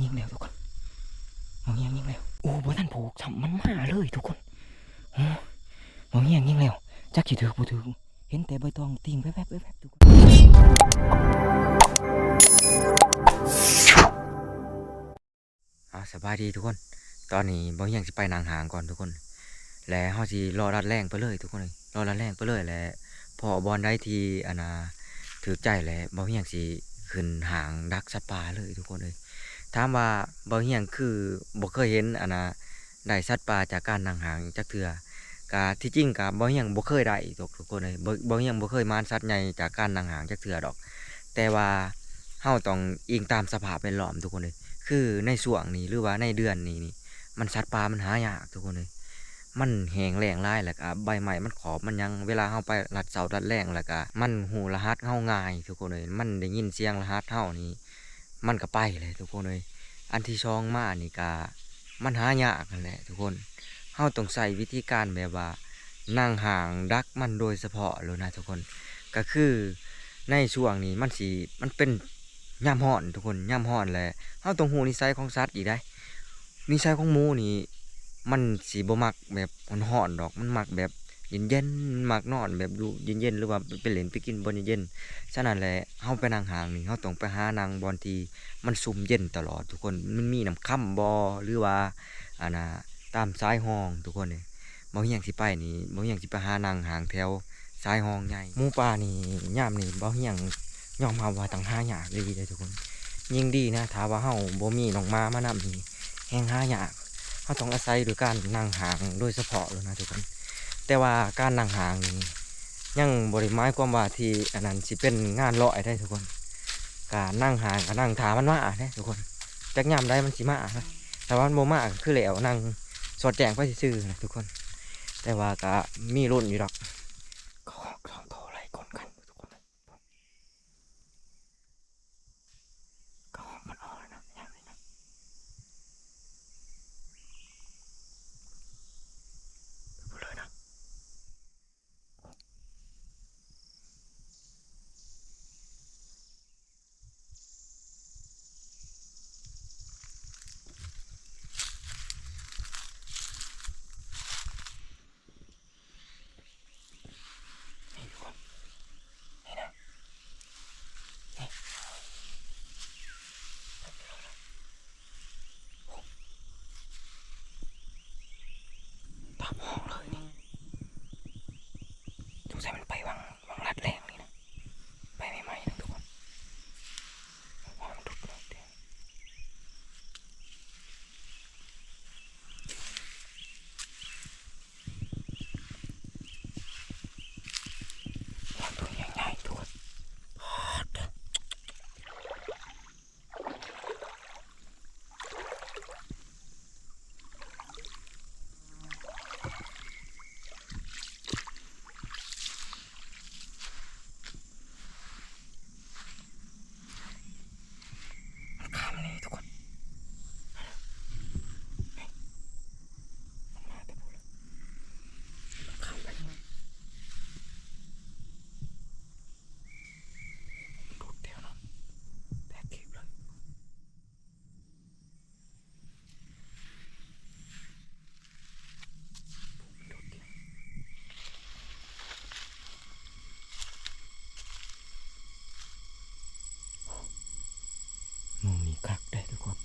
ຍິງແລ້ວທຸກຄົນ ເບົາຮຽງຍິງແລ້ວ. ໂອ້ ບໍ່ທັນຜູກຊ້ຳ ມັນມາເລີຍທຸກຄົນ. ໂອ້ ເບົາຮຽງຍິງແລ້ວ ຈັກຊິຖືກບໍ່ຖືກ ເຫັນແຕ່ໃບຕອງຕີງແວບໆ ແວບໆ ທຸກຄົນ. ອາ ສະບາຍດີທຸກຄົນ. ຕອນນີ້ເບົາຮຽງຊິໄປນັ່ງຫ້າງກ່ອນທຸກຄົນ ແລະ ເຮົາຊິເລາະລັດແລງໄປເລີຍທຸກຄົນເອີຍ ເລາະລັດແລງໄປເລີຍ ແລະ ພໍ້ບ່ອນໃດທີ່ ອັນນ່າ ຖືກໃຈ ແລະ ເບົາຮຽງຊິຂຶ້ນຫ້າງດັກສັດປ່າເລີຍທຸກຄົນເອີຍ. ຖາມວ່າເບົາຮຽງຄືບໍ່ເຄີຍເຫັນ ອັນນ່າ ໄດ້ສັດປ່າຈາກການນັ່ງຫ້າງຈັກເທື່ອ ກະທີ່ຈິງກະເບົາຮຽງບໍ່ເຄີຍໄດ້ດອກທຸກຄົນເອີຍ. ເບົາ ເບົາຮຽງບໍ່ເຄີຍໝານສັດໃຫຍ່ຈາກການນັ່ງຫ້າງຈັກເທື່ອດອກ ແຕ່ວ່າເຮົາຕ້ອງອີງຕາມສະພາບແວດລ້ອມທຸກຄົນເອີຍ. ຄືໃນຊ່ວງນີ້ ຫຼືວ່າໃນເດືອນນີ້ນີ້ ມັນ ສັດປ່າມັນຫາຍາກທຸກຄົນເອີຍ. ມັນແຫ້ງແລ້ງຫຼາຍ ແລ້ວກະໃບໄມ້ມັນຂອບມັນຫຍັງ ເວລາເຮົາໄປລັດເຊົ້າລັດແລງ ແລ້ວກະມັນຮູ້ລະຫັດເຮົາງ່າຍທຸກຄົນເອີຍ. ມັນໄດ້ຍິນສຽງລະຫັດເຮົານີ້ ມັນກະໄປແຫຼະທຸກຄົນເອີຍ. ອັນທີສອງມານີ້ກະ ມັນຫາຍາກຫັ້ນແຫຼະທຸກຄົນ. ເຮົາຕ້ອງໃຊ້ວິທີການແບບວ່ານັ່ງຫ້າງດັກມັນໂດຍສະເພາະໂລດນະທຸກຄົນ. ກະຄືໃນຊ່ວງນີ້ມັນຊິ ມັນເປັນຍາມຮ້ອນທຸກຄົນ ຍາມຮ້ອນ ແລະ ເຮົາຕ້ອງຮູ້ນິໄສຂອງສັດອີກໃດ໋. ນິໄສຂອງໝູນີ້ ມັນຊິບໍ່ມັກແບບຮ້ອນໆດອກ ມັນມັກແບບເຢັນໆ ມັນມັກນອນແບບຢູ່ເຢັນໆ ຫຼືວ່າໄປຫຼິ້ນໄປກິນບ່ອນເຢັນໆ. ສະນັ້ນແຫຼະ ເຮົາໄປນັ່ງຫ້າງນີ້ ເຮົາຕ້ອງໄປຫານັ່ງບ່ອນທີ່ມັນຊຸ່ມເຢັນຕະຫຼອດທຸກຄົນ ມັນມີນ້ຳຄຳບໍ່ ຫຼືວ່າ ອັນນ່າ ຕາມຊາຍຮ່ອງທຸກຄົນເອີຍ. ເບົາຮຽງຊິໄປນີ້ ເບົາຮຽງຊິໄປຫານັ່ງຫ້າງແຖວຊາຍຮ່ອງໃຫຍ່. ໝູປ່ານີ້ ຍາມນີ້ເບົາຮຽງຍອມຮັບວ່າຕ້ອງຫາຍາກອີ່ຫຼີເດ້ທຸກຄົນ. ຍິ່ງດີນະ ຖ້າວ່າເຮົາບໍ່ມີນ້ອງໝາມານຳນີ້ ແຮ່ງຫາຍາກ. ເຮົາຕ້ອງອາໄສໂດຍການນັ່ງຫ້າງໂດຍສະເພາະໂລດນະທຸກຄົນ. ແຕ່ວ່າການນັ່ງຫ້າງນີ້ ຍັງບໍ່ໄດ້ໝາຍຄວາມວ່າທີ່ ອັນນັ້ນ ຊິເປັນງານຮ້ອຍເດ້ທຸກຄົນ. ການນັ່ງຫ້າງກະນັ່ງຖ້າມັນມາເດ້ທຸກຄົນ ຈັກຍາມໃດມັນຊິມານະ. ຖ້າວ່າມັນບໍ່ມາກະຄືແລ້ວ ນັ່ງສອດແຈ້ງໄປຊື່ໆນະທຸກຄົນ. ແຕ່ວ່າກະມີລຸ້ນຢູ່ດອກ. ເຂົາກຳລັງໂທໄລ່ກົນກັນທຸກຄົນ. ກະຮອກມັນອອກແລ້ວນະ ຍາມນີ້ນະ ໄປພຸ້ນເລີຍນະ. ນີ້ທຸກຄົນ ນີ້ນະ ນີ້ ຕາມຫ້ອງເລີຍນີ້. ສົງໄສມັນໄປຫວ່າງ ຫວ່າງລັດແລງນີ້ນະ ໄປໃໝ່ໆນະທຸກຄົນ. ຫ້ອງມັນດຸດເລີຍ. ໂອ້ ໂຕໃຫຍ່ໆ ທຸກຄົນ. ມັນຂ້າມມານີ້ທຸກຄົນ ນີ້ ມັນມາແຕ່ພຸ້ນລະ ມັນຂ້າມໄປ ມັນດຸດແລ້ວເນາະ ແຕກຄີບເລີຍ. ໝ່ອງນີ້ຄັກເດ້ທຸກຄົນ.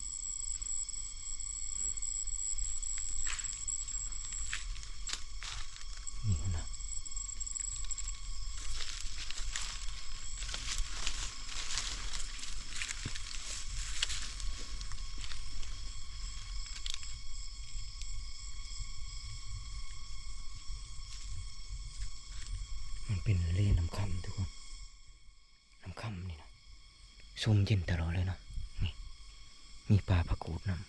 ນີ້ຫັ້ນນະ ມັນເປັນເລນ້ຳຄຳທຸກຄົນ. ນ້ຳຄຳນີ້ນະ ຊຸ່ມເຢັນຕະຫຼອດເລີຍເນາະ. ນີ້ ມີປ່າຜັກກູດນຳ.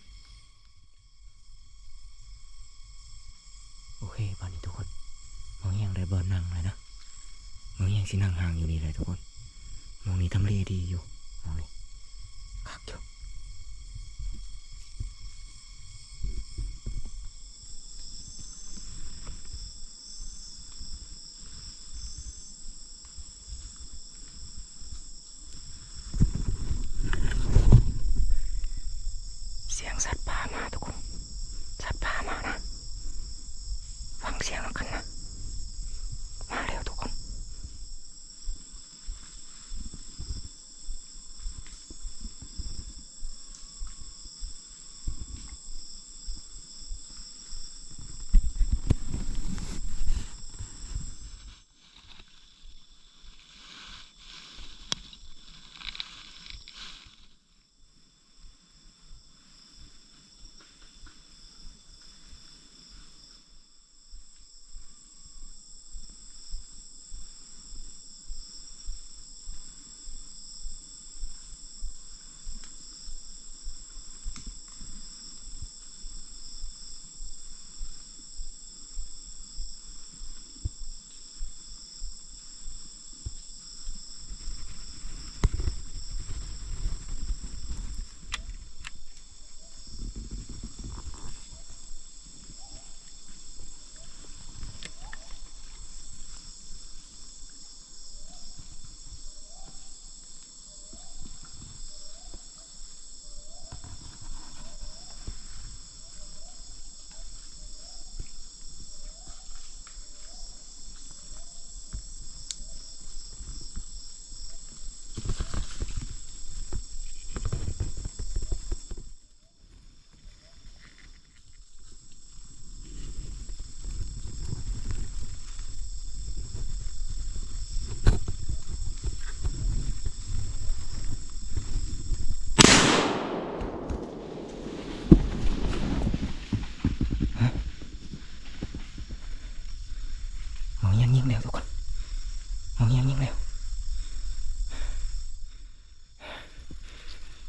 ໂອເຄ ບາດນີ້ທຸກຄົນ ເບົາຮຽງໄດ້ບ່ອນນັ່ງແລ້ວນະ. ເບົາຮຽງຊິນັ່ງຫ້າງຢູ່ນີ້ແຫຼະທຸກຄົນ. ໝ່ອງນີ້ທຳເລດີຢູ່ ໝ່ອງນີ້ຄັກຢູ່. ໂ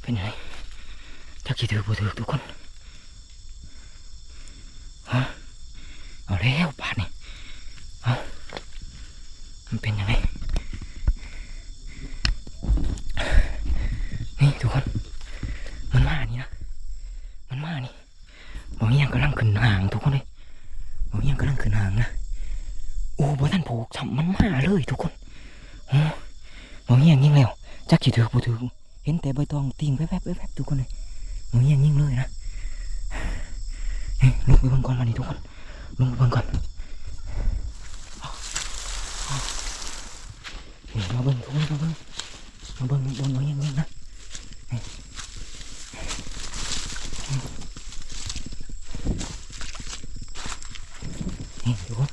ເປັນຫຍັງ? ຈັກຊິຖືກບໍ່ຖືກທຸກຄົນ. ຮະ? ເອົາແລ້ວບາດນີ້. ເອົ້າ ມັນເປັນຫຍັງນີ້? ນີ້ທຸກຄົນ ມັນມານີ້ນະ ມັນມານີ້. ບໍ່ມີຫຍັງກຳລັງຂຶ້ນຫາງທຸກຄົນເອີຍ. ບໍ່ມີຫຍັງກຳລັງຂຶ້ນຫາງນະ. ໂອ້ ບໍ່ທັນຜູກຊ້ຳ ມັນມາເລີຍທຸກຄົນ. ໂອ້ ບໍ່ມີຫຍັງຍິງແລ້ວ. ຈັກຊິຖືກບໍ່ຖືກ. ເຫັນແຕ່ໃບຕອງຕິ່ງແວບໆ ແວບໆ ທຸກຄົນເອີຍ. ບໍ່ມີຫຍັງຍິງເລີຍນະ. ເຮີ້ຍ ລົງໄປເບິ່ງກ່ອນບາດນີ້ທຸກຄົນ. ລົງໄປເບິ່ງກ່ອນ. ນີ້ ມາເບິ່ງທຸກຄົນ ມາເບິ່ງ ມາເບິ່ງ ມາເບິ່ງ ມາເບິ່ງ ມາເບິ່ງນະ. ນີ້ ນີ້ທຸກຄົນ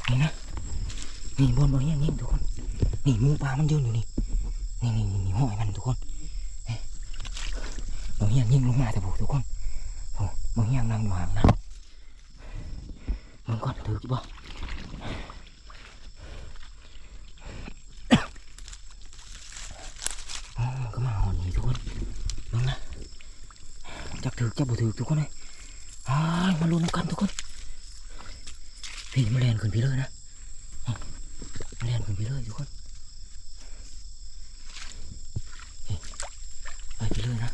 ນີ້ນະ ນີ້ບ່ອນບໍ່ຮຽງຍິງທຸກຄົນ. ນີ້ໝູປ່າມັນຢືນຢູ່ນີ້ ນີ້ ນີ້ ນີ້ຮອຍມັນທຸກຄົນ. ນີ້ ບໍ່ຮຽງຍິງລົງມາແຕ່ຜູ້ທຸກຄົນ. ໂອ້ ບໍ່ຮຽງນັ່ງຢູ່ຫ່າງນະ. ເບິ່ງກ່ອນຖືກຢູ່ບໍ່. ອໍ ມັນກໍມາຮອດນີ້ທຸກຄົນ ເບິ່ງນະ ຈັກຖືກຈັກບໍ່ຖືກທຸກຄົນເອີຍ. ອ້າຍ ມາລຸ້ນນຳກັນທຸກຄົນ. ພີ້ ມັນແລ່ນຂຶ້ນພີ້ເລີຍນະ ມັນແລ່ນຂຶ້ນພີ້ເລີຍທຸກຄົນ. ນີ້ ໄປພີ້ເລີຍນະ.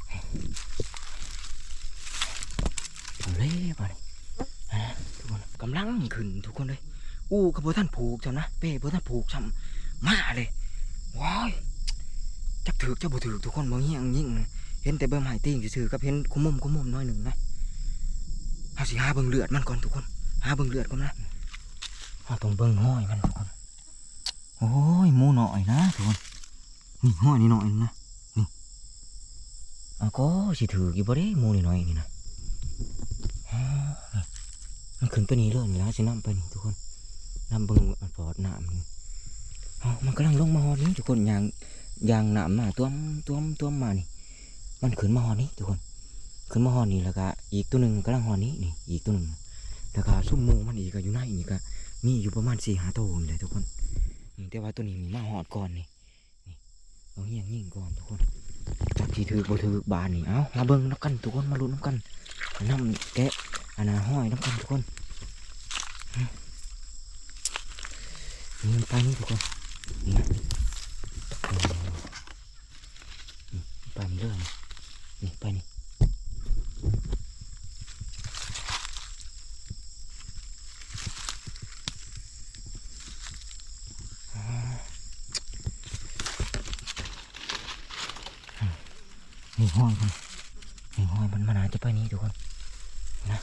ເອົາເລີຍບາດນີ້ ອ່າ ທຸກຄົນ ກຳລັງຂຶ້ນທຸກຄົນເອີຍ. ອູ້ ກໍບໍ່ທັນຜູກຊ້ຳນະ ເປ້ບໍ່ທັນຜູກຊ້ຳ ມາເລີຍ. ວ້າຍ ຈັກຖືກຈັກບໍ່ຖືກທຸກຄົນ ບໍ່ຮຽງຍິງ ເຫັນແຕ່ໃບໄມ້ຕີງຊື່ໆ ກັບເຫັນຂະໝົມໆ ໜ້ອຍໜຶ່ງນະ. ເຮົາຊິຫາເບິ່ງເລືອດມັນກ່ອນທຸກຄົນ ຫາເບິ່ງເລືອດກ່ອນນະ. ເຮົາຕ້ອງເບິ່ງຮອຍມັນທຸກຄົນ. ໂອ້ຍ ໝູນ້ອຍນະທຸກຄົນ. ນີ້ ຮອຍນ້ອຍໆນະ ນີ້. ອ້າວ ກໍຊິຖືກຢູ່ບໍ່ເດ ໝູນ້ອຍໆນີ້ນະ. ອໍ ນີ້ ມັນຂຶ້ນໄປນີ້ເລີຍນີ້ລະ ຊິນຳໄປນີ້ທຸກຄົນ ນຳເບິ່ງປອດນ້ຳນີ້. ອໍ ມັນກຳລັງລົງມາຮອດນີ້ທຸກຄົນ ຍ່າງ ຍ່າງນ້ຳມາ ຕວມໆໆມານີ້. ມັນຂຶ້ນມາຮອດນີ້ທຸກຄົນ ຂຶ້ນມາຮອດນີ້ ແລ້ວກະອີກໂຕໜຶ່ງກຳລັງຮອດນີ້ ນີ້ອີກໂຕໜຶ່ງ ແລ້ວກະຊຸມໝູມັນອີກກະຢູ່ໃນນີ້ກະມີຢູ່ປະມານສີ່ຫ້າໂຕນີ້ແຫຼະທຸກຄົນ. ນີ້ ແຕ່ວ່າໂຕນີ້ນີ້ມາຮອດກ່ອນນີ້ ນີ້ ເອົາຮຽງຍິງກ່ອນທຸກຄົນ ຈັກຊິຖືກບໍ່ຖືກບາດນີ້. ເອົາ ມາເບິ່ງນຳກັນທຸກຄົນ ມາລຸ້ນນຳກັນ ນຳແກະອັນນ່າຮອຍນຳກັນທຸກຄົນ. ນີ້ ໄປນີ້ທຸກຄົນ ນີ້ນະ ນີ້ ໄປນີ້ເລີຍ ນີ້ ໄປນີ້. ນີ້ຮອຍມັນ ນີ້ຮອຍມັນ ມັນໜ້າຈະໄປນີ້ທຸກຄົນ ນະ.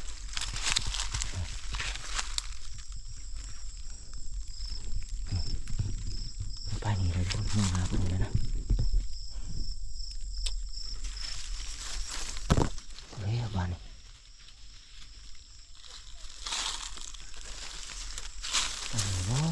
ໄປນີ້ເລີຍທຸກຄົນ ມອງຫາເພິ່ນເລີຍນະ. ເອີ ບາດນີ້ ໄປນີ້ບໍ່?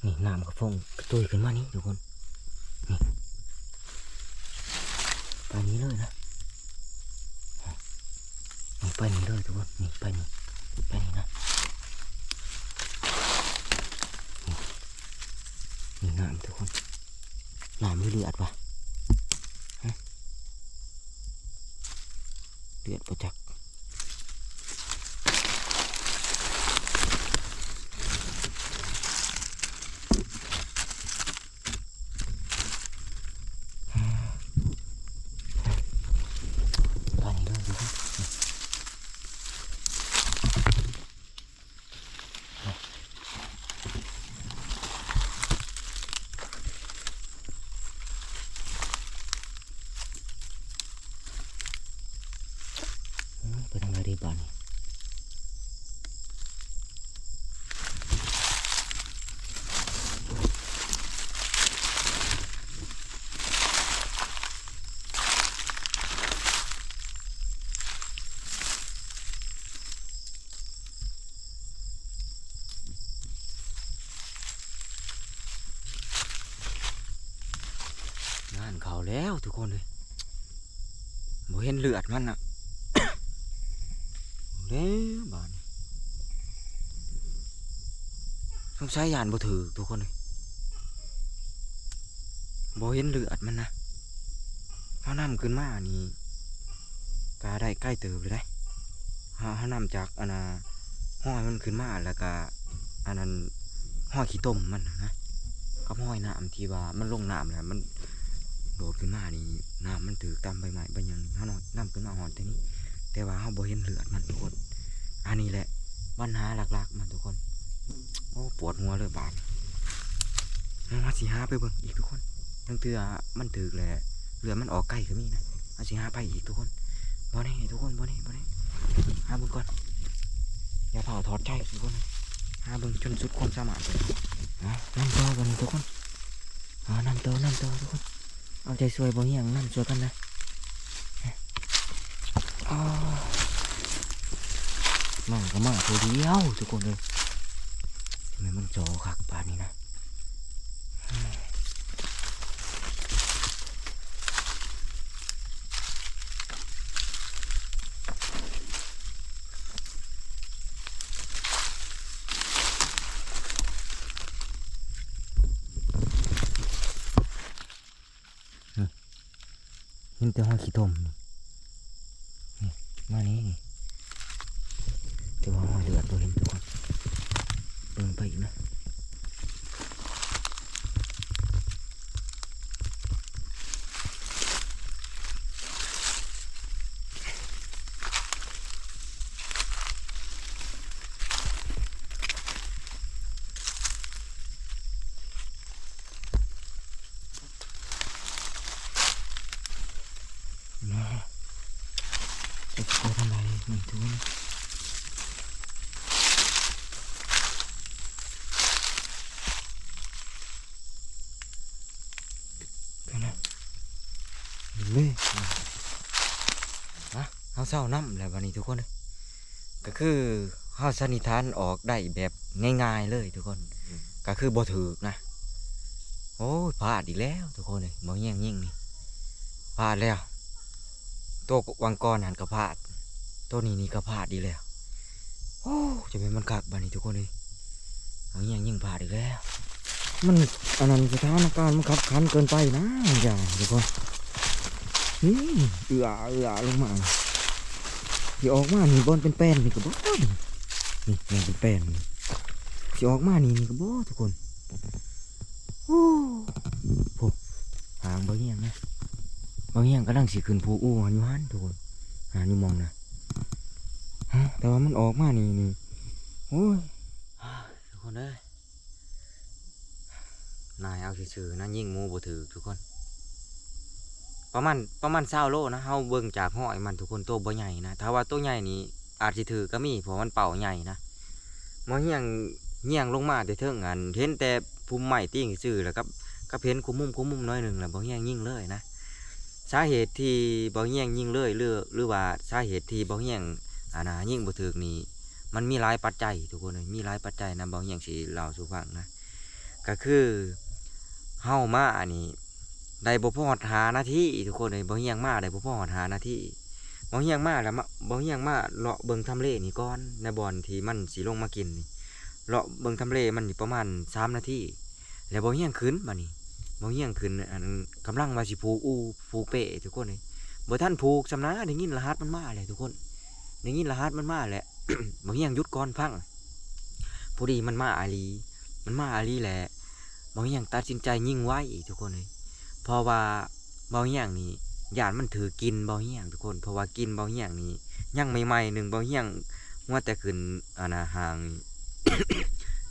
ນີ້ ນ້ຳກະຟອງກະຕຸຍຂຶ້ນມານີ້ທຸກຄົນ ນີ້ ໄປນີ້ເລີຍນະ ນີ້ ໄປນີ້ເລີຍທຸກຄົນ ນີ້ ໄປນີ້ ໄປນີ້ນະ ນີ້ ນີ້ນ້ຳທຸກຄົນ ນ້ຳຫຼືເລືອດວະ ຮະ ເລືອດບໍ່ຈັກ. ປານນີ້ເດີທຸກຄົນ ປາ ແລ້ວທຸກຄົນເອີຍ ບໍ່ເຫັນເລືອດມັນນະ ແລ້ວບາດນີ້ ສົງໄສຢ້ານບໍ່ຖືກທຸກຄົນເອີຍ ບໍ່ເຫັນເລືອດມັນນະ. ເຮົານຳຂຶ້ນມານີ້ກະໄດ້ໄກເຕີບເລີຍເດ້ ເຮົາ ເຮົານຳຈາກອັນນ່າ ຮອຍມັນຂຶ້ນມາ ແລ້ວກະອັນນັ້ນ ຮອຍຂີ້ຕົມມັນນະ ກັບຮອຍນ້ຳທີ່ວ່າມັນລົງນ້ຳແລ້ວມັນໂດດຂຶ້ນມານີ້ ນ້ຳມັນຖືກຕາມໃບໄມ້ໃບຫຍັງນີ້ ເຮົານຳຂຶ້ນມາຮອດແຕ່ນີ້ ແຕ່ວ່າເຮົາບໍ່ເຫັນເລືອດມັນທຸກຄົນ. ອັນນີ້ແຫຼະບັນຫາຫຼັກໆມັນທຸກຄົນ. ໂອ້ ປວດຫົວເລີຍບາດ ເຮົາຊິຫາໄປເບິ່ງອີກທຸກຄົນ ລາງເທື່ອມັນຖືກແລ້ວເລືອດມັນອອກໄກກໍມີນະ ເຮົາຊິຫາໄປອີກທຸກຄົນ. ບໍ່ແນ່ທຸກຄົນ ບໍ່ແນ່ ບໍ່ແນ່ ຫາເບິ່ງກ່ອນ ຢ່າຟ້າວຖອດໃຈທຸກຄົນ ຫາເບິ່ງຈົນສຸດຄວາມສາມາດ. ນຳຕໍ່ກັນທຸກຄົນ ນຳຕໍ່ ນຳຕໍ່ທຸກຄົນ ເອົາໃຈຊ່ວຍບໍ່ຮຽງນຳຊ່ວຍກັນນະ. ມາກໍມາຜູ້ດຽວທຸກຄົນເອີຍ ແມ່ນມັນຈໍຄັກປານນີ້ນະ. ເຫັນແຕ່ຮອຍຂີ້ຕົມນີ້ ນີ້ ມານີ້ນີ້ ແຕ່ວ່າຮອຍເລືອດບໍ່ເຫັນທຸກຄົນ ເບິ່ງໄປອີກນະ. ນະ ຈັກຊິເປັນຈັ່ງໃດນີ້ທຸກຄົນ ກັນນະ ເລີຍ ນະ ເຮົາເຊົານຳແລ້ວບາດນີ້ທຸກຄົນເອີຍ. ກໍຄືເຮົາສັນນິຖານອອກໄດ້ແບບງ່າຍໆເລີຍທຸກຄົນ ອືມ ກໍຄືບໍ່ຖືກນະ. ໂອ້ຍ ພາດອີກແລ້ວທຸກຄົນເອີຍ ບໍ່ຮຽງຍິງນີ້ ພາດແລ້ວ. ໂຕວັງກ່ອນຫັ້ນກໍພາດ ໂຕນີ້ນີ້ກໍພາດອີກແລ້ວ. ໂອ້ ຈະແມ່ນມັນຄັກບາດນີ້ທຸກຄົນເອີຍ ເຮົາຮຽງຍິງພາດອີກແລ້ວ. ມັນ ອັນນັ້ນ ສະຖານະການມັນຄັບຂັນເກີນໄປນະ ຢ່າທຸກຄົນ. ນີ້ ເອື້ອ ເອື້ອລົງມາ ຊິອອກມານີ້ບ່ອນເປັນແປ້ນນີ້ກໍບໍ່ ນີ້ ນີ້ ນີ້ເປັນແປ້ນນີ້ ຊິອອກມານີ້ ນີ້ກໍບໍ່ທຸກຄົນ. ໂອ້ ໂອ້ ຫາງບ່າວຮຽງນະ ບ່າວຮຽງກຳລັງຊິຂຶ້ນພູອູ່ຫັ້ນ ຢູ່ຫັ້ນທຸກຄົນ ຫາຢູ່ໝ່ອງນະ ຮະ ແຕ່ວ່າມັນອອກມານີ້ ນີ້ ໂອ້ຍ ທຸກຄົນເອີຍ. ນາຍເອົາຊື່ໆນະ ຍິງໝູບໍ່ຖືກທຸກຄົນ ປະມານ ປະມານຊາວໂລນະ ເຮົາເບິ່ງຈາກຮອຍມັນທຸກຄົນ ໂຕບໍ່ໃຫຍ່ນະ ຖ້າວ່າໂຕໃຫຍ່ນີ້ອາດຊິຖືກກໍມີ ເພາະວ່າມັນເປົ້າໃຫຍ່ນະ. ໝໍຮຽງ ຮຽງລົງມາແຕ່ເທິງ ອັນ ເຫັນແຕ່ພຸ່ມໄມ້ຕີງຊື່ໆ ແລ້ວກັບ ກັບເຫັນຄູ່ມຸມ ຄູ່ມຸມໜ້ອຍໜຶ່ງ ແລ້ວໝໍຮຽງຍິງເລີຍນະ. ສາເຫດທີ່ໝໍຮຽງຍິງເລີຍ ຫຼື ຫຼືວ່າສາເຫດທີ່ໝໍຮຽງ ອັນນ່າ ຍິງບໍ່ຖືກນີ້ ມັນມີຫຼາຍປັດໄຈທຸກຄົນເອີຍ ມີຫຼາຍປັດໄຈນະ ບ່າວຮຽງຊິເລົ່າສູ່ຟັງນະ. ກໍຄືເຮົາມາອັນນີ້ໄດ້ບໍ່ພໍຮອດຫ້ານາທີທຸກຄົນເອີຍ ບ່າວຮຽງມາໄດ້ບໍ່ພໍຮອດຫ້ານາທີ ບ່າວຮຽງມາແລ້ວ ບ່າວຮຽງມາເລາະເບິ່ງທຳເລນີ້ກ່ອນ ໃນບ່ອນທີ່ມັນຊິລົງມາກິນນີ້ ເລາະເບິ່ງທຳເລມັນນີ້ປະມານສາມນາທີ ແລ້ວບ່າວຮຽງຂຶ້ນບາດນີ້ ບ່າວຮຽງຂຶ້ນ ອັນ ກຳລັງວ່າຊິຜູກອູ່ ຜູກເປ້ທຸກຄົນເອີຍ ບໍ່ທັນຜູກຊ້ຳນາ ໄດ້ຍິນລະຫັດມັນມາແລ້ວທຸກຄົນ ໄດ້ຍິນລະຫັດມັນມາແລ້ວ ບ່າວຮຽງຢຸດກ່ອນຟັງ ພໍດີມັນມາອີ່ຫຼີ ມັນມາອີ່ຫຼີແລ້ວ ບ່າວຮຽງຕັດສິນໃຈຍິງໄວທຸກຄົນເອີຍ ເພາະວ່າບ່າວຮຽງນີ້ຢ້ານມັນຖືກກິ່ນບ່າວຮຽງທຸກຄົນ ເພາະວ່າກິ່ນບ່າວຮຽງນີ້ຍັງໃໝ່ໆ ໜຶ່ງ ບ່າວຮຽງຫົວແຕ່ຂຶ້ນ ອັນນ່າ ຮ່າງ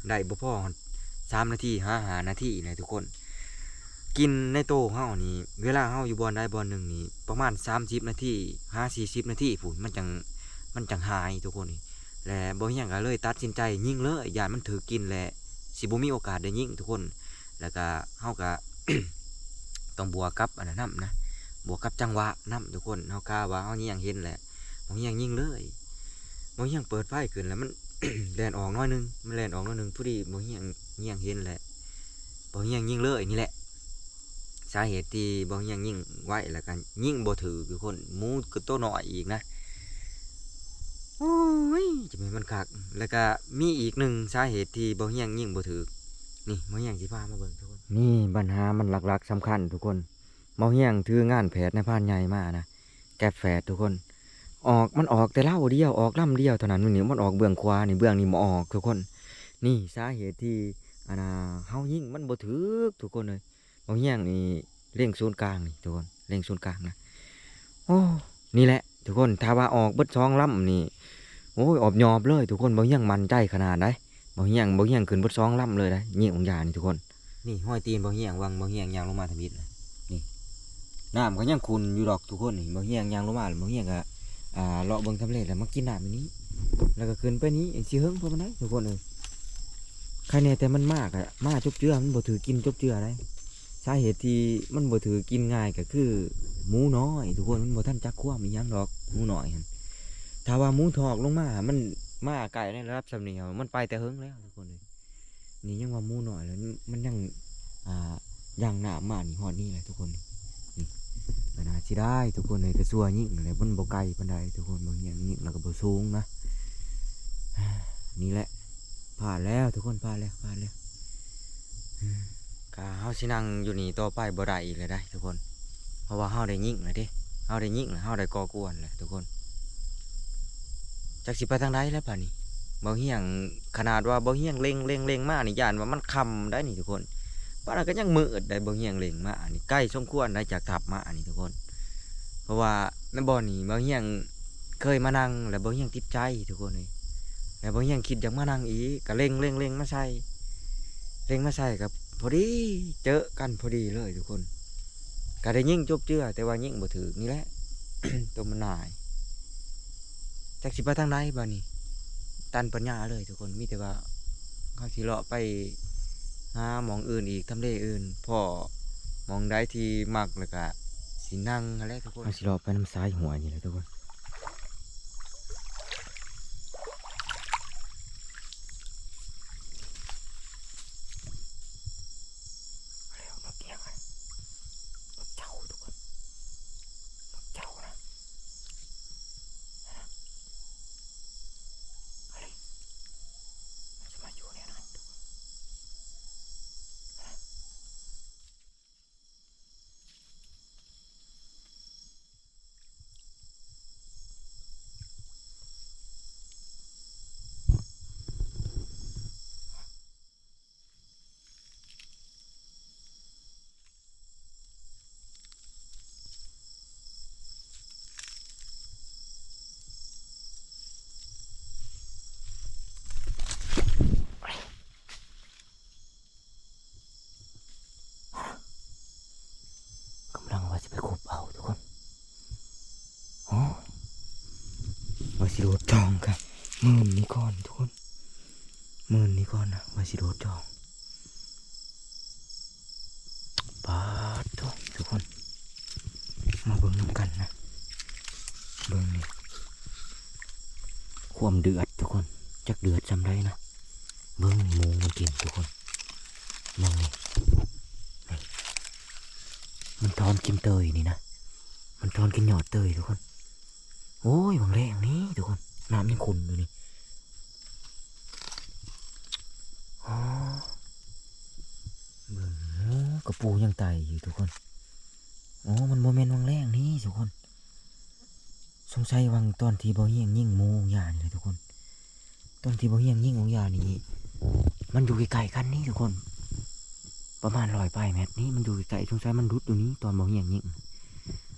ໄດ້ບໍ່ພໍຮອດສາມນາທີ ຫາຫ້ານາທີນະທຸກຄົນ. ກິ່ນໃນໂຕເຮົານີ້ ເວລາເຮົາຢູ່ບ່ອນໃດບ່ອນໜຶ່ງນີ້ ປະມານສາມສິບນາທີ ຫາສີ່ສິບນາທີພຸ້ນ ມັນຈັ່ງ ມັນຈັ່ງຫາຍທຸກຄົນ ແລະ ບ່າວຮຽງກໍເລີຍຕັດສິນໃຈຍິງເລີຍ ຢ້ານມັນຖືກກິ່ນ ແລະ ຊິບໍ່ມີໂອກາດໄດ້ຍິງທຸກຄົນ ແລ້ວກໍເຮົາກໍ ຕ້ອງບວກກັບອັນນັ້ນນຳນະ ບວກກັບຈັງຫວະນຳທຸກຄົນ ເຮົາກະວ່າເຮົາແຍງເຫັນແຫຼະ ບ່າວຮຽງຍິງເລີຍ ບ່າວຮຽງເປີດໄຟຂຶ້ນ ແລ້ວມັນ ແລ່ນອອກໜ້ອຍໜຶ່ງ ມັນແລ່ນອອກໜ້ອຍໜຶ່ງ ພໍດີບ່າວຮຽງແຍງເຫັນແຫຼະ ບ່າວຮຽງຍິງເລີຍ ນີ້ແຫຼະ ສາເຫດທີ່ບໍ່ຮຽງຍິງໄວ້ ແລ້ວກໍຍິງບໍ່ຖືກ ທຸກຄົນ. ໝູກໍໂຕນ້ອຍອີກນະ. ໂອ້ຍ ຈະແມ່ນມັນຄັກ. ແລ້ວກໍມີອີກໜຶ່ງສາເຫດທີ່ບໍ່ຮຽງຍິງບໍ່ຖືກ. ນີ້ ບໍ່ຮຽງຊິພາມາເບິ່ງ ທຸກຄົນ. ນີ້ບັນຫາມັນຫຼັກໆສຳຄັນ ທຸກຄົນ. ບໍ່ຮຽງຖືງານແຜດນາຍພານໃຫຍ່ມານະ. ແກັບແຝດ ທຸກຄົນ. ອອກ ມັນອອກແຕ່ລຳດຽວ ອອກລຳດຽວເທົ່ານັ້ນ. ນີ້ ມັນອອກເບື້ອງຂວານີ້ ເບື້ອງນີ້ບໍ່ອອກ ທຸກຄົນ. ນີ້ສາເຫດທີ່ ອັນນ່າ ເຮົາຍິງມັນບໍ່ຖືກ ທຸກຄົນເອີຍ. ບໍ່ຮຽງນີ້ເລັງສູນກາງນີ້ ທຸກຄົນ ເລັງສູນກາງນະ. ໂອ້ ນີ້ແຫຼະ ທຸກຄົນ. ຖ້າວ່າອອກເບິດສອງລຳນີ້ ໂອ້ຍ ອອບຍອບເລີຍ ທຸກຄົນ. ບໍ່ຮຽງໝັ້ນໃຈຂະໜາດໃດ. ບໍ່ຮຽງ ບໍ່ຮຽງຂຶ້ນເບິດສອງລຳເລີຍໃດ ຍິງອອກຢານີ້ ທຸກຄົນ. ນີ້ຮອຍຕີນບໍ່ຮຽງ ຫວ່າງບໍ່ຮຽງຍ່າງລົງມາທຳອິດນະ. ນີ້ ນ້ຳກໍຍັງຂຸ່ນຢູ່ດອກ ທຸກຄົນ. ນີ້ ບໍ່ຮຽງຍ່າງລົງມາ ບໍ່ຮຽງກໍ ອ່າ ເລາະເບິ່ງທຳເລ ແລ້ວມາກິນນ້ຳຢູ່ນີ້ ແລ້ວກໍຂຶ້ນໄປນີ້. ຊິເຫິງພໍປານໃດ ທຸກຄົນເອີຍ. ໃຄແນ່ແຕ່ມັນມາກໍມາຈົບເຈື່ອ ມັນບໍ່ຖືກກິນຈົບເຈື່ອໃດ. ສາເຫດທີ່ມັນບໍ່ຖືກກິນງ່າຍກໍຄືໝູນ້ອຍ ທຸກຄົນ. ມັນບໍ່ທັນຈັກຄວາມອີ່ຫຍັງດອກ ໝູນ້ອຍຫັ້ນ. ຖ້າວ່າໝູຖອກລົງມາ ມັນມາໃກ້ໃນລະດັບສ່ຳນີ້ ມັນໄປແຕ່ເຫິງແລ້ວ ທຸກຄົນເອີຍ. ນີ້ຍັງວ່າໝູນ້ອຍ ແລ້ວມັນຍັງ ອ່າ ຢ່າງນ້ຳມານີ້ຮອດນີ້ແຫຼະ ທຸກຄົນ. ນີ້ ກໍໜ້າເສຍດາຍ ທຸກຄົນເອີຍ. ກະຊົ່ວຍິງແຫຼະ ມັນບໍ່ໄກປານໃດ ທຸກຄົນ. ບໍ່ຮຽງຍິງ ແລ້ວກໍບໍ່ສູງນະ. ນີ້ແຫຼະ ພາດແລ້ວ ທຸກຄົນ ພາດແລ້ວ ພາດແລ້ວ. ກະເຮົາຊິນັ່ງຢູ່ນີ້ຕໍ່ໄປບໍ່ໄດ້ອີກແລ້ວໃດ ທຸກຄົນ. ເພາະວ່າເຮົາໄດ້ຍິງແລ້ວເດ້ ເຮົາໄດ້ຍິງແລ້ວ ເຮົາໄດ້ກໍ່ກວນແລ້ວ ທຸກຄົນ. ຈັກຊິໄປທາງໃດແລ້ວບາດນີ້. ເບົາຮຽງ ຂະໜາດວ່າເບົາຮຽງເລັງ ເລັງ ເລັງມານີ້ ຢ້ານວ່າມັນຄ່ຳໄດ໋ນີ້ ທຸກຄົນ. ປານນັ້ນກໍຍັງມືດໄດ໋ ເບົາຮຽງເລັງມານີ້ ໄກສົມຄວນໄດ໋ຈາກຖ້ຳມານີ້ ທຸກຄົນ. ເພາະວ່າໃນບ່ອນນີ້ ເບົາຮຽງເຄີຍມານັ່ງ ແລ້ວເບົາຮຽງຕິດໃຈ ທຸກຄົນເອີຍ. ແລ້ວເບົາຮຽງຄິດຢາກມານັ່ງອີກ ກໍເລັງ ເລັງ ເລັງມາໃສ່ ເລັງມາໃສ່ ກໍພໍດີເຈີກັນພໍດີເລີຍ ທຸກຄົນ. ກໍໄດ້ຍິງຈົບເຈື່ອ ແຕ່ວ່າຍິງບໍ່ຖືກນີ້ແຫຼະ ຕົວມັນຫຼາຍ. ຈັກຊິໄປທາງໃດບາດນີ້ ຕັນປັນຍາເລີຍ ທຸກຄົນ. ມີແຕ່ວ່າເຮົາຊິເລາະໄປຫາໝ່ອງອື່ນອີກ ທຳເລອື່ນ ພໍ້ໝ່ອງໃດທີ່ມັກ ແລ້ວກະຊິນັ່ງຫັ້ນແຫຼະ ທຸກຄົນ. ເຮົາຊິເລາະໄປນຳສາຍຫ້ວຍນີ້ແຫຼະ ທຸກຄົນ. ແລ້ວນົກອີ່ຫຍັງຫັ້ນ ນົກເຈົ້າ ທຸກຄົນ ນົກເຈົ້ານະ. ມັນຊິມາຢູ່ແນວນັ້ນ ທຸກຄົນ. ກຳລັງວ່າຊິໄປຂຸດເອົາ ທຸກຄົນ. ໂອ້ ວ່າຊິໂດດຈອງກະມື້ນີ້ກ່ອນ ທຸກຄົນ ມື້ນີ້ກ່ອນນະ ວ່າຊິໂດດຈອງ. ປາດໂທ້ ທຸກຄົນ ມາເບິ່ງນຳກັນນະ. ເບິ່ງນີ້ ຄວາມເດືອດ ທຸກຄົນ ຈັກເດືອດສ່ຳໃດນະ. ເບິ່ງໝູມັນກິນ ທຸກຄົນ ເບິ່ງນີ້ ນີ້ ມັນຖອນກິນເຕີຍນີ້ນະ ມັນຖອນກິນຍອດເຕີຍ ທຸກຄົນ. ໂອ້ຍ ຫວ່າງແລ້ງນີ້ ທຸກຄົນ ນ້ຳຍັງຂຸ່ນຢູ່ນີ້. ອໍ ເບິ່ງ ໂອ້ ກະປູຍັງໄຕ່ຢູ່ ທຸກຄົນ. ໂອ້ ມັນບໍ່ແມ່ນຫວ່າງແລ້ງນີ້ ທຸກຄົນ. ສົງໄສຫວ່າງຕອນທີ່ເບົາຮຽງຍິງໝູອອກຢານີ້ແຫຼະ ທຸກຄົນ. ຕອນທີ່ເບົາຮຽງຍິງອອກຢານີ້ ມັນຢູ່ໃກ້ໆກັນນີ້ ທຸກຄົນ ປະມານຮ້ອຍປາຍແມັດນີ້ ມັນຢູ່ໃກ້ໆ. ສົງໄສມັນຫຼຸດຢູ່ນີ້ ຕອນເບົາຮຽງຍິງ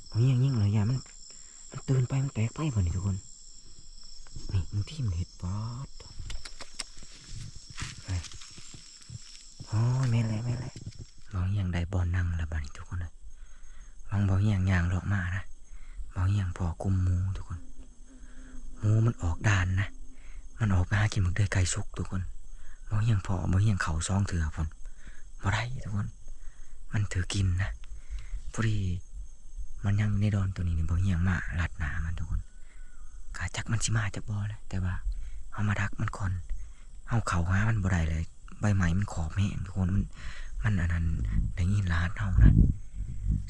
ເບົາຮຽງຍິງແລ້ວ ຢ້ານມັນ ມັນຕື່ນໄປ ມັນແຕກໄປບາດນີ້ ທຸກຄົນ. ນີ້ ບາງທີມັນເຮັດ ປາດ ໂອ້ຍ ແມ່ນແຫຼະ ແມ່ນແຫຼະ. ເບົາຮຽງໄດ້ບ່ອນນັ່ງແລ້ວບາດນີ້ ທຸກຄົນເອີຍ. ຫວ່າງເບົາຮຽງຍ່າງເລາະມານະ ເບົາຮຽງພໍ້ກຸ່ມໝູ ທຸກຄົນ. ໝູມັນອອກດ່ານນະ ມັນອອກໄປຫາກິນໝາກເດືອຍໄກ່ສຸກ ທຸກຄົນ. ເບົາຮຽງພໍ້ ເບົາຮຽງເຂົ້າສອງເທື່ອພຸ້ນ ບໍ່ໄດ້ ທຸກຄົນ ມັນຖືກກິນນະ. ພໍດີມັນຍັງຢູ່ໃນດອນໂຕນີ້ນີ້ ເບົາຮຽງມາລັດໜ້າມັນ ທຸກຄົນ. ກະຈັກມັນຊິມາຈັກບໍ່ແຫຼະ ແຕ່ວ່າເຮົາມາດັກມັນກ່ອນ. ເຮົາເຂົ້າຫາມັນບໍ່ໄດ້ເລີຍ ໃບໄມ້ມັນຂອບແຮງ ທຸກຄົນ. ມັນ ມັນອັນນັ້ນ ໄດ້ຍິນລະຫັດເຮົານະ.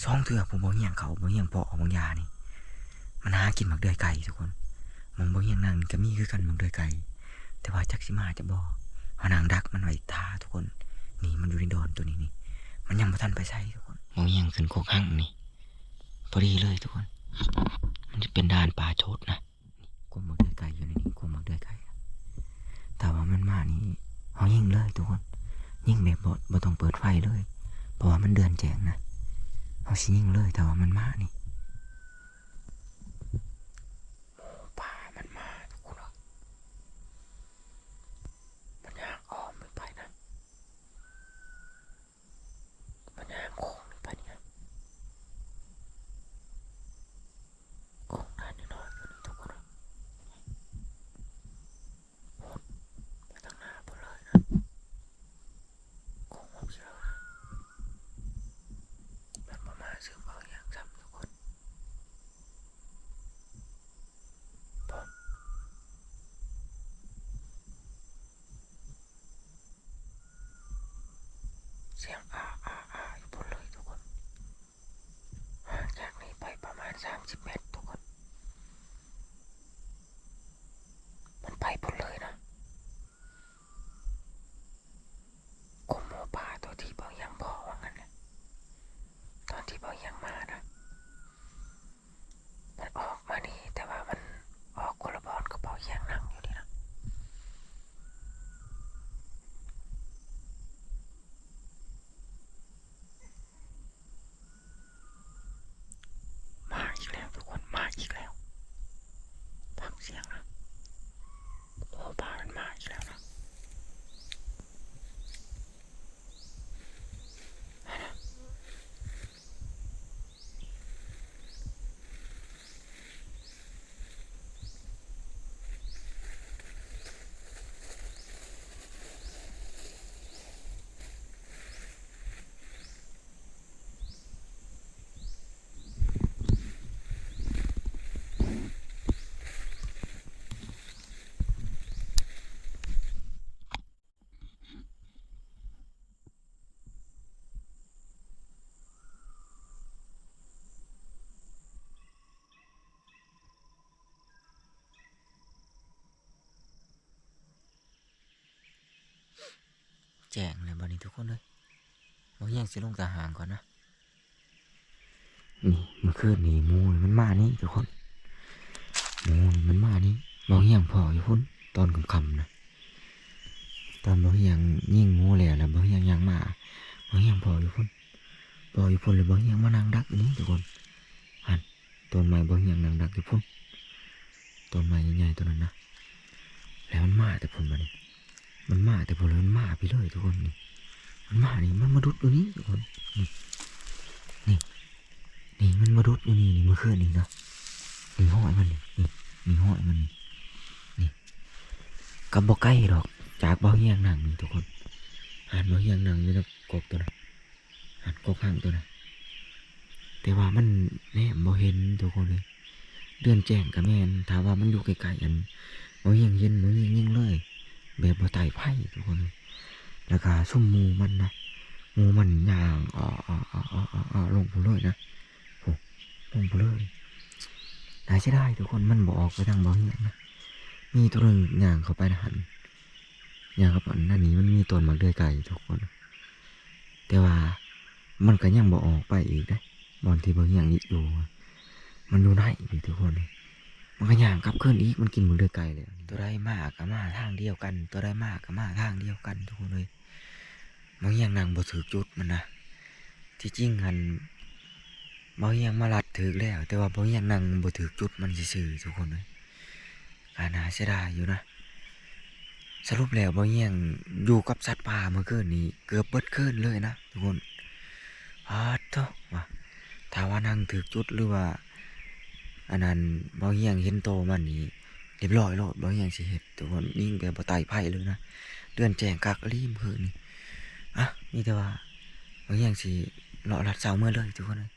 ສອງເທື່ອ ຜູ້ບໍ່ຮຽງເຂົາ ບໍ່ຮຽງເພາະເອົາບາງຢານີ້ ມັນຫາກິນໝາກເດືອຍໄກ່ທຸກຄົນ. ໝ່ອງບໍ່ຮຽງນັ່ງນີ້ກໍມີຄືກັນ ໝາກເດືອຍໄກ່ ແຕ່ວ່າຈັກຊິມາຈັກບໍ່. ເຮົານັ່ງດັກມັນໄວ້ຖ້າທຸກຄົນ. ນີ້ ມັນຢູ່ໃນດອນໂຕນີ້ນີ້ ມັນຍັງບໍ່ທັນໄປໃສທຸກຄົນ. ບໍ່ຮຽງຂຶ້ນກົກຮັງນີ້ ພໍດີເລີຍທຸກຄົນ. ມັນຈະເປັນດ່ານປ່າໂຈດນະ. ກົກໝາກເດືອຍໄກ່ຢູ່ໃນນີ້ ກົກໝາກເດືອຍໄກ່. ຖ້າວ່າມັນມານີ້ ເຮົາຍິງເລີຍທຸກຄົນ. ຍິງແບບບໍ່ ບໍ່ຕ້ອງເປີດໄຟເລີຍ ເພາະວ່າມັນເດືອນແຈ້ງນະ. ເຮົາຊິຍິງເລີຍ ຖ້າວ່າມັນມານີ້. ໝູປ່າມັນມາທຸກຄົນເອີຍ. ມັນຍ່າງອ້ອມໄປນະ. ມັນຍ່າງໂຄ້ງນີ້ໄປນີ້ນະ. ໂຄ້ງດ້ານນ້ອຍໆຢູ່ນີ້ທຸກຄົນເອີຍ. ພຸ້ນ ໄປທາງໜ້າພຸ້ນເລີຍນະ. ໂຄ້ງອອກຊິແລ້ວນະ. ມັນບໍ່ມາເສີມເອົາຫຍັງຊ້ຳທຸກຄົນ. ສຽງອາ ອາ ອາ ຢູ່ພຸ້ນເລີຍທຸກຄົນ. ຫ່າງຈາກນີ້ໄປປະມານສາມສິບແມັດທຸກຄົນ. ມັນໄປພຸ້ນເລີຍນະ. ກົກໝູປ່າຕົວທີ່ເບົາຫຍັງພໍວ່າຊັ້ນແຫຼະ. ຕອນທີ່ເບົາຫຍັງມານະ ມັນອອກມານີ້ ແຕ່ວ່າມັນອອກຄົນລະບ່ອນກັບເບົາຫຍັງນັ່ງຢູ່ນີ້ນະ. ມາອີກແລ້ວທຸກຄົນ ມາອີກແລ້ວ. ຟັງສຽງນະ. ໂອ້ ປາມັນມາອີກແລ້ວນະ. ແຈ້ງແລ້ວບັດນີ້ທຸກຄົນເອີຍ. ບໍ່ຮຽງຊິລົງຕາຫາງກ່ອນນະ. ນີ້ ເມື່ອຄືນນີ້ໝູມັນມານີ້ທຸກຄົນ. ໝູມັນມານີ້. ບໍ່ຮຽງພໍຢູ່ພຸ້ນຕອນຄ່ຳໆນະ. ຕອນບໍ່ຮຽງຍິງໝູແລ້ວ ແລ້ວບໍ່ຮຽງຍ່າງມາ. ບໍ່ຮຽງພໍຢູ່ພຸ້ນ. ພໍຢູ່ພຸ້ນ ແລ້ວບໍ່ຮຽງມານັ່ງດັກຢູ່ນີ້ທຸກຄົນ. ຫັ້ນ ຕົ້ນໄມ້ບໍ່ຮຽງນັ່ງດັກຢູ່ພຸ້ນ. ຕົ້ນໄມ້ໃຫຍ່ໆໂຕນັ້ນນະ. ແລ້ວມັນມາແຕ່ພຸ້ນບັດນີ້. ມັນມາແຕ່ພຸ້ນ ແລ້ວມັນມາພີ້ເລີຍທຸກຄົນ. ນີ້ ມັນມານີ້ ມັນມາດຸດຢູ່ນີ້ທຸກຄົນ. ນີ້ ນີ້ ນີ້ ມັນມາດຸດຢູ່ນີ້ ນີ້ ເມື່ອຄືນນີ້ນະ. ນີ້ຮອຍມັນນີ້ ນີ້ ນີ້ຮອຍມັນນີ້. ນີ້ ກໍບໍ່ໄກດອກຈາກເບົາຮຽງນັ່ງນີ້ທຸກຄົນ. ຫັ້ນ ເບົາຮຽງນັ່ງຢູ່ໃນກົກໂຕນັ້ນ. ຫັ້ນ ກົກຮັງໂຕນັ້ນ. ແຕ່ວ່າມັນແນມບໍ່ເຫັນທຸກຄົນເອີຍ. ເດືອນແຈ້ງກໍແມ່ນ ຖ້າວ່າມັນຢູ່ໃກ້ໆ ອັນ ບໍ່ຮຽງເຫັນ ບໍ່ຮຽງຍິງເລີຍ ແບບບໍ່ໄຕ້ໄຟທຸກຄົນເອີຍ. ແລ້ວກໍຊຸມໝູມັນນະ ໝູມັນຍ່າງ ອອ ອອ ອອ ອອ ອອ ອອ ລົງພຸ້ນເລີຍນະ. ໂອ້ ລົງພຸ້ນເລີຍ. ໜ້າເສຍດາຍທຸກຄົນ ມັນບໍ່ອອກໄປທາງເບົາຮຽງນະ. ມີໂຕໜຶ່ງຍ່າງເຂົ້າໄປໃນຫັ້ນ ຍ່າງເຂົ້າໄປ ອັນນັ້ນນີ້ ມັນມີຕົ້ນໝາກເດືອຍໄກ່ທຸກຄົນ. ແຕ່ວ່າມັນກໍຍັງບໍ່ອອກໄປອີກເດ້ ບ່ອນທີ່ເບົາຮຽງຢູ່ ມັນຢູ່ໃນນີ້ທຸກຄົນ. ມັນກໍຍ່າງກັບຄືນອີກ ມັນກິນໝາກເດືອຍໄກ່ແລ້ວ. ໂຕໃດມາກໍມາທາງດຽວກັນ ໂຕໃດມາກໍມາທາງດຽວກັນທຸກຄົນເອີຍ. ເບົາຮຽງນັ່ງບໍ່ຖືກຈຸດມັນນະ. ທີ່ຈິງຫັ້ນ ເບົາຮຽງມາລັດຖືກແລ້ວ ແຕ່ວ່າເບົາຮຽງນັ່ງບໍ່ຖືກຈຸດມັນຊື່ໆທຸກຄົນເອີຍ. ກໍໜ້າເສຍດາຍຢູ່ນະ. ສະຫຼຸບແລ້ວເບົາຮຽງຢູ່ກັບສັດປ່າເມື່ອຄືນນີ້ເກືອບເບິດຄືນເລີຍນະທຸກຄົນ. ປາດໂທ້ ວ່າ ຖ້າວ່ານັ່ງຖືກຈຸດ ຫຼືວ່າ ອັນນັ້ນ ເບົາຮຽງເຫັນໂຕມັນນີ້ ຮຽບຮ້ອຍໂລດ ເບົາຮຽງຊິເຮັດ ທຸກຄົນ. ຍິງແບບບໍ່ໄຕ້ໄຟເລີຍນະ. ເດືອນແຈ້ງຄັກອີ່ຫຼີມື້ນີ້. ອະ ມີແຕ່ວ່າ ເບົາຮຽງຊິເລາະລັດເຊົາເມືອເລີຍທຸກຄົນເອີຍ.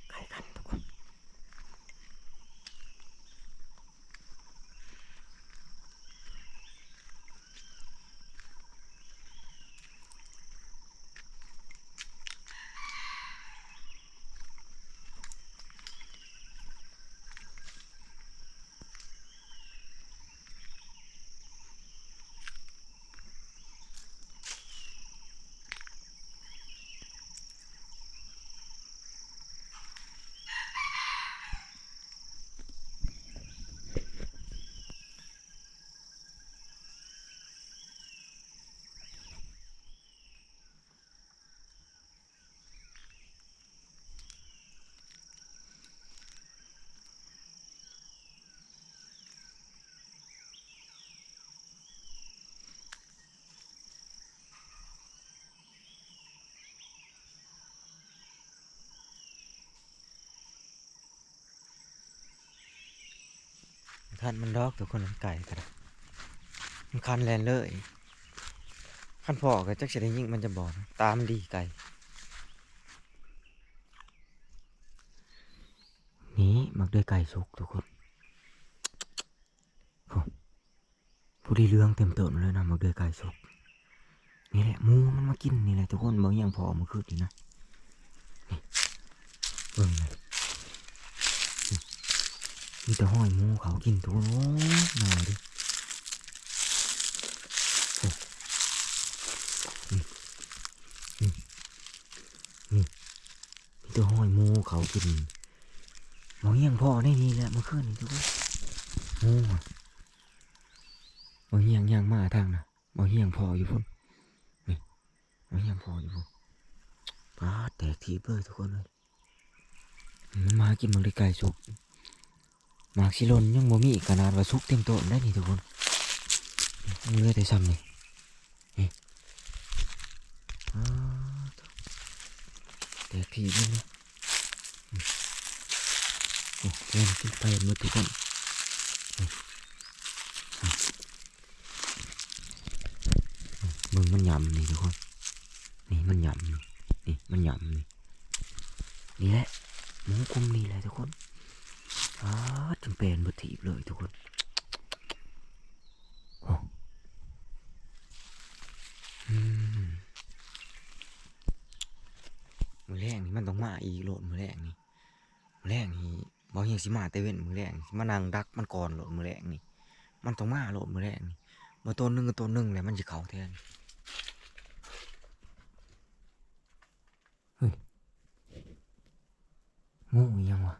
ໃກ້ກັນທຸກຄົນ. ຄັນມັນດອກ ທຸກຄົນ ມັນໄກກໍໄດ້ ມັນຄັນແລ່ນເລີຍ. ຄັນພໍ້ກໍຈັກຊິໄດ້ຍິງມັນຈະບໍ່ ຕາມັນດີໄກ. ນີ້ໝາກເດືອຍໄກ່ສຸກ ທຸກຄົນ ໂອ້ ຜູ້ທີ່ເຫຼືອງເຕັມຕົ້ນເລີຍນະ ໝາກເດືອຍໄກ່ສຸກ. ນີ້ແຫຼະ ໝູມັນມາກິນນີ້ແຫຼະ ທຸກຄົນ. ບໍ່ຮຽງພໍ້ມື້ຄືນນີ້ນະ ນີ້ ເບິ່ງນີ້ ມີແຕ່ຮອຍໝູເຂົາກິນ ທຸກຄົນ. ໂອ້ ໜ້າເດ້ ໂອ້ ນີ້ ນີ້ ນີ້ ມີແຕ່ຮອຍໝູເຂົາກິນ. ບໍ່ຮຽງພໍ້ໃນນີ້ແຫຼະ ມື້ຄືນນີ້ ທຸກຄົນ. ໝູ ບໍ່ຮຽງຍ່າງມາທາງນະ ບໍ່ຮຽງພໍ້ຢູ່ພຸ້ນ ນີ້ ບໍ່ຮຽງພໍ້ຢູ່ພຸ້ນ. ປາດ ແຕກຖີບເລີຍ ທຸກຄົນເອີຍ. ມັນມາກິນໝາກເດືອຍໄກ່ສຸກ ໝາກຊິຫຼົ່ນຍັງບໍ່ມີ ຂະໜາດວ່າສຸກເຕັມຕົ້ນໄດ໋ນີ້ ທຸກຄົນ. ເຫຼືອແຕ່ຊ່ຳນີ້ ນີ້ ອ້າ ແຕກຖີບເລີຍນະ. ໂອ້ ແມ່ນກິນໄປໝົດ ທຸກຄົນ. ເບິ່ງມັນຫຍ້ຳນີ້ ທຸກຄົນ ນີ້ມັນຫຍ້ຳນີ້ ນີ້ມັນຫຍ້ຳນີ້. ນີ້ແຫຼະ ໝູກຸ່ມນີ້ແຫຼະ ທຸກຄົນ. ປາດ ຈົນແປນເບິດຖີບເລີຍ ທຸກຄົນ. ໂອ້ ອືມ ມື້ແລງນີ້ມັນຕ້ອງມາອີກໂລດ ມື້ແລງນີ້. ມື້ແລງນີ້ ບໍ່ຮຽງຊິມາແຕ່ເວັນ ມື້ແລງຊິມານັ່ງດັກມັນກ່ອນໂລດ ມື້ແລງນີ້ ມັນຕ້ອງມາໂລດ ມື້ແລງນີ້. ບໍ່ໂຕໜຶ່ງກໍໂຕໜຶ່ງແຫຼະ ມັນຊິເຂົ້າແທນ. ເຮີ້ຍ ງູອີ່ຫຍັງວະ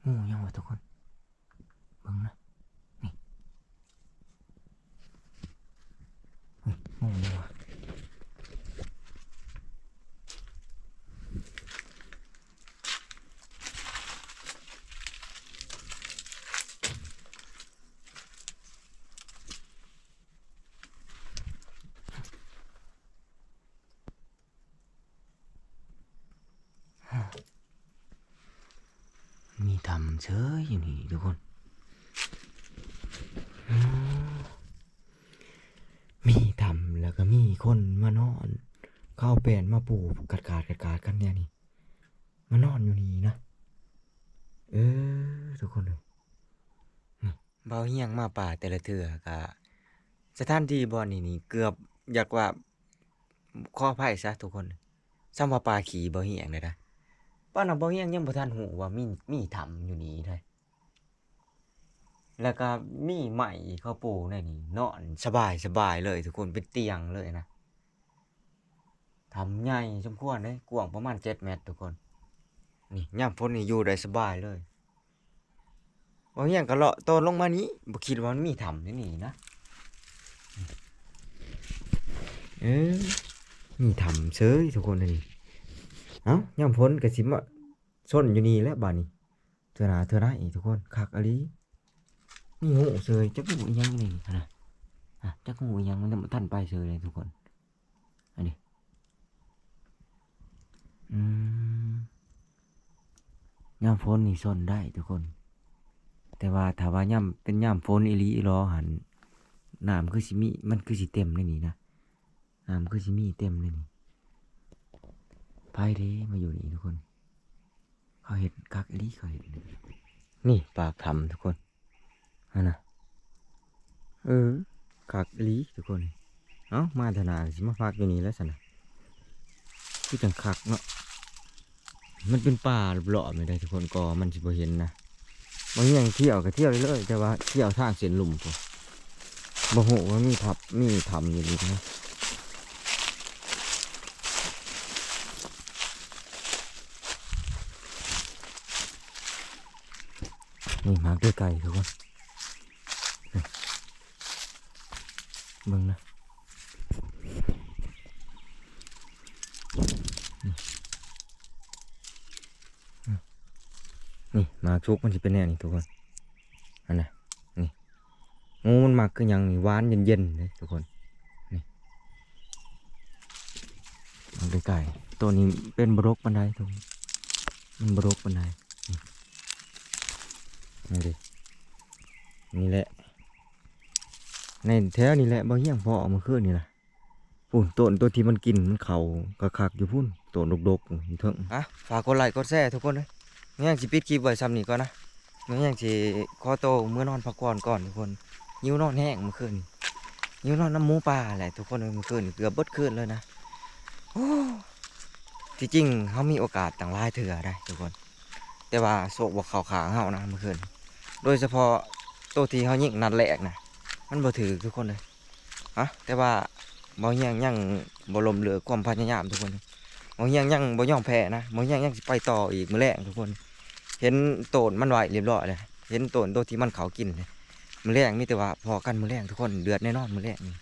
ງູອີ່ຫຍັງວະ ທຸກຄົນ. ເບິ່ງນະ ນີ້ ເຮີ້ຍ ງູຫຍັງວະ. ມີຖ້ຳເສີຍຢູ່ນີ້ ທຸກຄົນ. ອືມ ມີຖ້ຳ ແລ້ວກໍມີຄົນມານອນ ເຂົາແປນມາປູກາດໆກັນແນວນີ້ ມານອນຢູ່ນີ້ນະ. ເອີ ທຸກຄົນເອີຍ ນີ້ ບ່າວຮຽງມາປ່າແຕ່ລະເທື່ອກະ ສະຖານທີ່ບ່ອນນີ້ນີ້ເກືອບຢາກວ່າ ຂໍອະໄພຊະທຸກຄົນ ສ່ຳວ່າປ່າຂີ້ບ່າວຮຽງເດ້ນະ. ປານນັ້ນບ່າວຮຽງຍັງບໍ່ທັນຮູ້ວ່າມີ ມີຖ້ຳຢູ່ນີ້ເດ້ ແລ້ວກະມີໄມ້ເຂົາປູໃນນີ້ ນອນສະບາຍໆເລີຍທຸກຄົນ ເປັນຕຽງເລີຍນະ. ຖ້ຳໃຫຍ່ສົມຄວນເດ້ ກວ້າງປະມານເຈັດແມັດທຸກຄົນ. ນີ້ ຍາມຝົນນີ້ຢູ່ໄດ້ສະບາຍເລີຍ. ບ່າວຮຽງກໍເລາະໂຕນລົງມານີ້ ບໍ່ຄິດວ່າມັນມີຖ້ຳຢູ່ນີ້ນະ. ເອີ ມີຖ້ຳເສີຍທຸກຄົນ ອັນນີ້. ເອົ້າ ຍາມຝົນກໍຊິມາຊົນຢູ່ນີ້ແຫຼະບາດນີ້ ເທື່ອໜ້າເທື່ອໃນທຸກຄົນ. ຄັກອີ່ຫຼີ ມີງູເສີຍ ຈັກງູອີ່ຫຍັງນີ້ຫັ້ນນະ ຈັກງູອີ່ຫຍັງ ມັນຍັງບໍ່ທັນໄປເສີຍເລີຍທຸກຄົນ. ອັນນີ້ ອືມ ຍາມຝົນນີ້ຊົນໄດ້ທຸກຄົນ ແຕ່ວ່າຖ້າວ່າຍາມ ເປັນຍາມຝົນອີ່ຫຼີອີ່ຫຼໍຫັ້ນ ນ້ຳຄືຊິມີ ມັນຄືຊິເຕັມໃນນີ້ນະ ນ້ຳຄືຊິມີເຕັມໃນນີ້. ໃຜເດ້ມາຢູ່ນີ້ທຸກຄົນ ເຂົາເຮັດຄັກອີ່ຫຼີ ເຂົາເຮັດ ນີ້ປາກຖ້ຳທຸກຄົນ. ຫັ້ນນະ ເອີ ຄັກອີ່ຫຼີທຸກຄົນ. ເອົ້າ ມາເທື່ອໜ້າຊິມາພັກຢູ່ນີ້ແຫຼະຊັ້ນນະ ຄືຈັ່ງຄັກເນາະ. ມັນເປັນປ່າລອບໆນີ້ເດ້ທຸກຄົນ ກໍມັນຊິບໍ່ເຫັນນະ. ບາງຢ່າງທ່ຽວກໍທ່ຽວໄດ້ເລີຍ ແຕ່ວ່າທ່ຽວທາງເສັ້ນລຸ່ມພຸ້ນ ບໍ່ຮູ້ວ່າມີຖ້ຳ ມີຖ້ຳຢູ່ນີ້ນະ. ນີ້ໝາກເດືອຍໄກ່ທຸກຄົນ ເບິ່ງນະ ນີ້ໝາກສຸກມັນຊິເປັນແນວນີ້ທຸກຄົນ ຫັ້ນນະ ນີ້ ງູມັນມັກຄືຫຍັງນີ້ ຫວານເຢັນໆເດ້ທຸກຄົນ. ນີ້ ເອົາໃກ້ໆ ໂຕນີ້ເປັນບໍ່ດົກປານໃດທຸກຄົນ ມັນບໍ່ດົກປານໃດ. ນີ້ ນີ້ເດ້ ນີ້ແຫຼະ ໃນແຖວນີ້ແຫຼະ ບໍ່ຮຽງພໍເມື່ອຄືນນີ້ນະ. ພຸ້ນ ຕົ້ນໂຕທີ່ມັນກິນມັນເຂົ້າຄັກໆຢູ່ພຸ້ນ ຕົ້ນດົກໆຢູ່ເທິງ. ອ່ະ ຝາກກົດໄລກົດແຊທຸກຄົນເອີຍ. ແມ່ນຫຍັງຊິປິດຄລິບໄວ້ຊ່ຳນີ້ກ່ອນນະ. ແມ່ນຫຍັງຊິຂໍໂຕເມືອນອນພັກຜ່ອນກ່ອນທຸກຄົນ. ຫິວນອນແຮງເມື່ອຄືນນີ້ ຫິວນອນນຳໝູປ່າແຫຼະທຸກຄົນເອີຍ. ເມື່ອຄືນນີ້ເກືອບເບິດຄືນເລີຍນະ. ໂອ້ ທີ່ຈິງເຮົາມີໂອກາດຕັ້ງຫຼາຍເທື່ອໄດ໋ທຸກຄົນ ແຕ່ວ່າໂຊກບໍ່ເຂົ້າຂ້າງເຮົານະເມື່ອຄືນ. ໂດຍສະເພາະໂຕທີ່ເຮົາຍິງນັດແລກນະ ມັນບໍ່ຖືກທຸກຄົນເອີຍ. ຮະ ແຕ່ວ່າບ່າວຮຽງຍັງບໍ່ລົ້ມເລີກຄວາມພະຍາຍາມທຸກຄົນ. ບ່າວຮຽງຍັງບໍ່ຍອມແພ້ນະ. ບ່າວຮຽງຍັງຊິໄປຕໍ່ອີກມື້ແລງທຸກຄົນ. ເຫັນໂຕນມັນໄວ້ລຽບຮ້ອຍແລ້ວ. ເຫັນໂຕນໂຕທີ່ມັນເຂົ້າກິນເລີຍ. ມື້ແລງມີແຕ່ວ່າພໍ້ກັນມື້ແລງທຸກຄົນ. ເດືອດແນ່ນອນມື້ແລງນີ້.